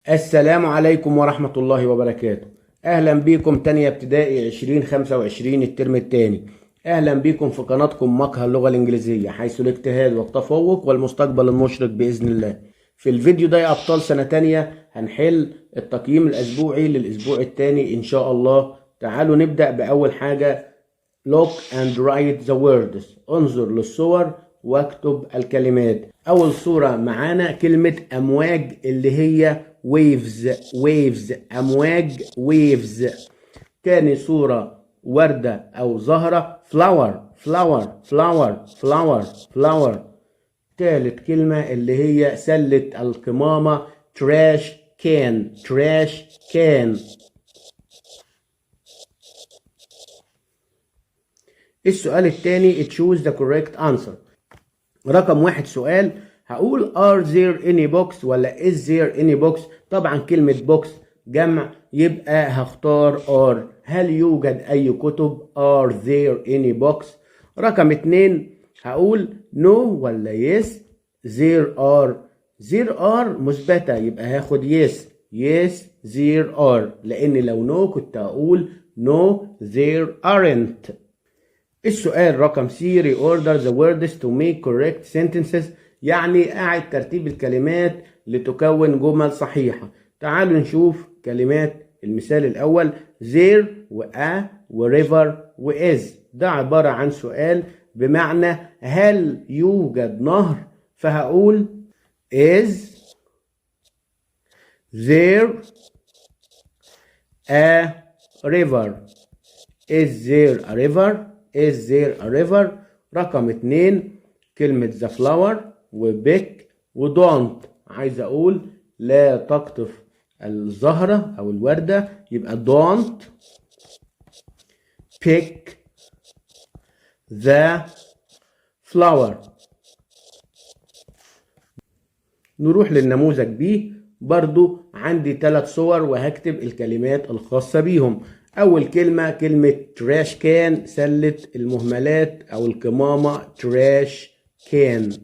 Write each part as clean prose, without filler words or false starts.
السلام عليكم ورحمة الله وبركاته. أهلا بيكم تانية ابتدائي 2025 الترم التاني. أهلا بيكم في قناتكم مقهى اللغة الإنجليزية، حيث الاجتهاد والتفوق والمستقبل المشرق بإذن الله. في الفيديو ده يا أبطال سنة تانية هنحل التقييم الأسبوعي للأسبوع التاني إن شاء الله. تعالوا نبدأ بأول حاجة، look and write the words، انظر للصور واكتب الكلمات. أول صورة معانا كلمة أمواج اللي هي waves، waves أمواج waves. تاني صورة وردة أو زهرة flower، flower، flower، flower، flower. تالت كلمة اللي هي سلة القمامة trash can، trash can. السؤال التاني choose the correct answer. رقم واحد سؤال هقول are there any books ولا is there any books؟ طبعا كلمة books جمع يبقى هختار are. هل يوجد أي كتب؟ are there any books. رقم اتنين هقول no ولا yes there are. there are مثبتة يبقى هاخد yes، yes there are، لأن لو no كنت هقول no there aren't. السؤال رقم C reorder the words to make correct sentences، يعني أعد ترتيب الكلمات لتكون جمل صحيحة. تعالوا نشوف كلمات المثال الأول there و a و river و is. ده عبارة عن سؤال بمعنى هل يوجد نهر، فهقول is there a river، is there a river، is there a river. رقم اتنين كلمة the flower و pick و don't، عايز أقول لا تقطف الزهرة أو الوردة يبقى don't pick the flower. نروح للنموذج B، برضو عندي 3 صور وهكتب الكلمات الخاصة بيهم. أول كلمة كلمة trash can، سلة المهملات أو القمامة trash can.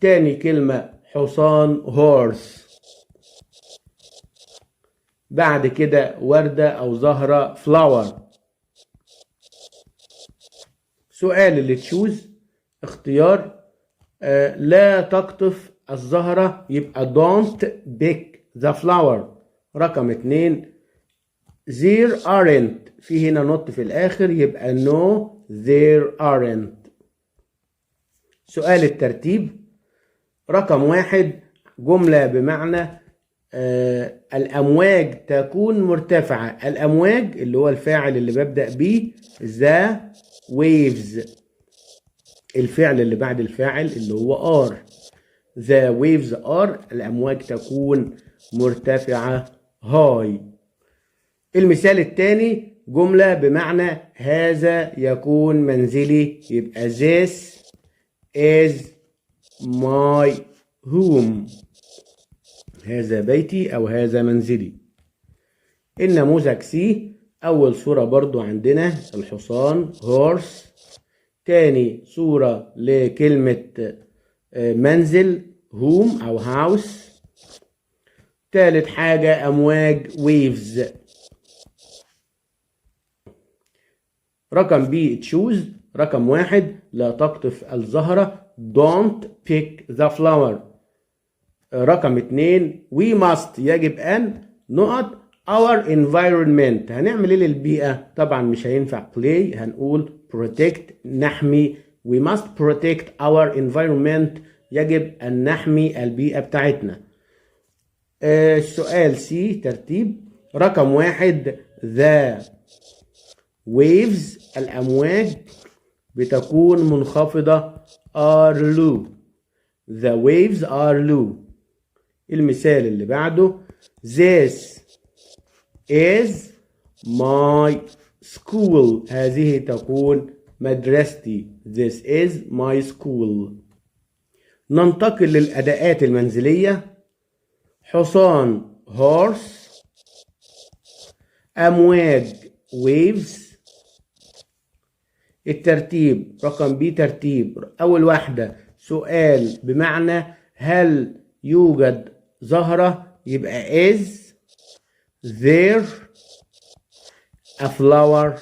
تاني كلمة حصان horse. بعد كده وردة أو زهرة flower. سؤال اللي choose اختيار، لا تقطف الزهرة يبقى don't pick the flower. رقم 2 there aren't، في هنا not في الآخر يبقى no there aren't. سؤال الترتيب رقم 1 جملة بمعنى الأمواج تكون مرتفعة. الأمواج اللي هو الفاعل اللي ببدأ بيه the waves، الفعل اللي بعد الفاعل اللي هو are، the waves are الأمواج تكون مرتفعة high. المثال الثاني جملة بمعنى هذا يكون منزلي يبقى this is my home، هذا بيتي أو هذا منزلي. النموذج C أول صورة برضو عندنا الحصان horse. تاني صورة لكلمة منزل home أو house. تالت حاجة أمواج waves. رقم B choose رقم 1 لا تقطف الزهرة don't pick the flower. رقم 2 we must يجب أن نقط our environment. هنعمل ايه للبيئة؟ طبعا مش هينفع play، هنقول protect نحمي. we must protect our environment يجب أن نحمي البيئة بتاعتنا. السؤال C ترتيب رقم 1 the waves الأمواج بتكون منخفضة are low، the waves are low. المثال اللي بعده this is my school، هذه تكون مدرستي، this is my school. ننتقل للأداءات المنزلية. حصان horse، أمواج waves. الترتيب رقم B ترتيب أول واحدة سؤال بمعنى هل يوجد زهرة، يبقى is there a flower؟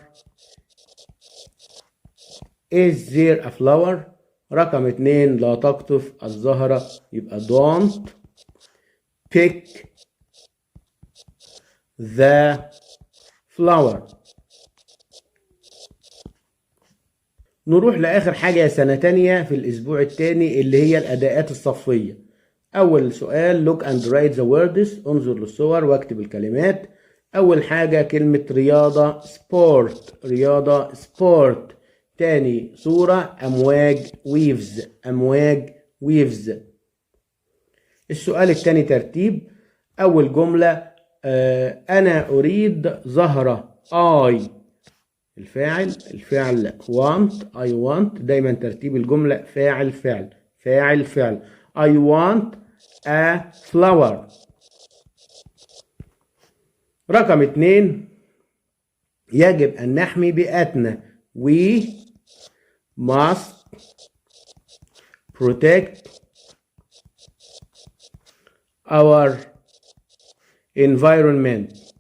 is there a flower؟ رقم 2، لا تقطف الزهرة، يبقى don't pick the flower. نروح لآخر حاجة يا سنة تانية في الأسبوع التاني، اللي هي الأداءات الصفية. أول سؤال: look and write the words، انظر للصور واكتب الكلمات. أول حاجة كلمة رياضة، sport، رياضة، sport. تاني صورة أمواج، waves، أمواج، waves. السؤال التاني ترتيب. أول جملة أنا أريد زهرة، I، الفاعل، الفعل want، I want. دايما ترتيب الجملة فاعل فعل فاعل فعل. I want a flower. رقم 2، يجب أن نحمي بيئتنا، we must protect our environment.